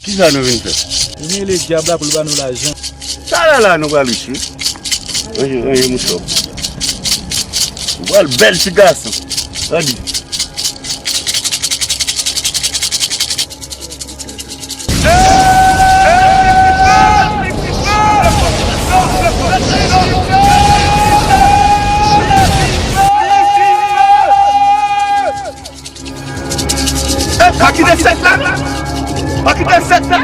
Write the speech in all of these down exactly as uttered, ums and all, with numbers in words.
Kisa nou vin fè? Vin rele dyab la pou l ba nou lajan. Sa la la nou pral riche. Ranje, ranje mouchwa. Nou pral bèl ti gason. Tande. Pa kite sèk la! Pa kite sèk la!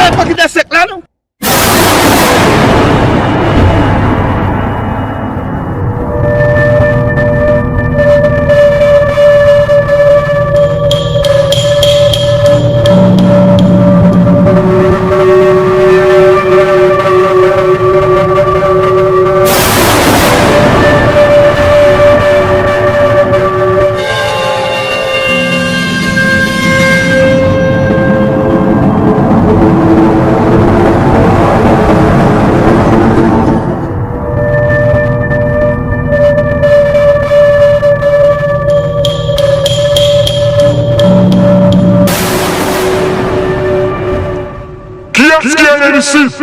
Ey, pa kite sèk la non! Kiyès ki ale isit?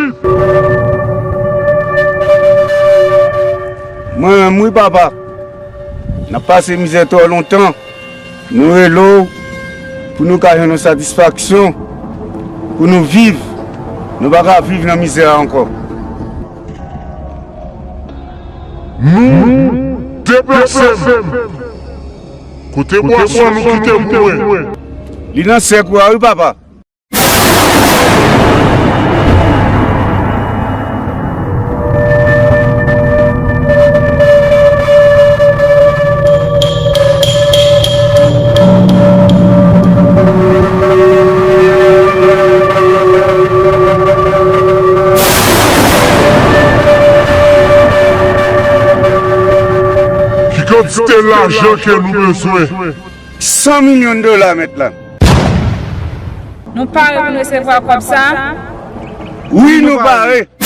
Mwen menm wi papa. N ap pase mizè twò lontan. Nou rele w pou nou ka jwenn yon satisfaksyon, pou nou viv. Nou pa ka viv nan mizè a ankò. Nou deplase n. Kote bwason nou kite pou mwen. Li nan sèk ou a wi papa. Ki kantite lajan ke nou bezwen? San milyon dola, mèt la. Nou pare pou n resevwa kòb sa? Wi, nou pare.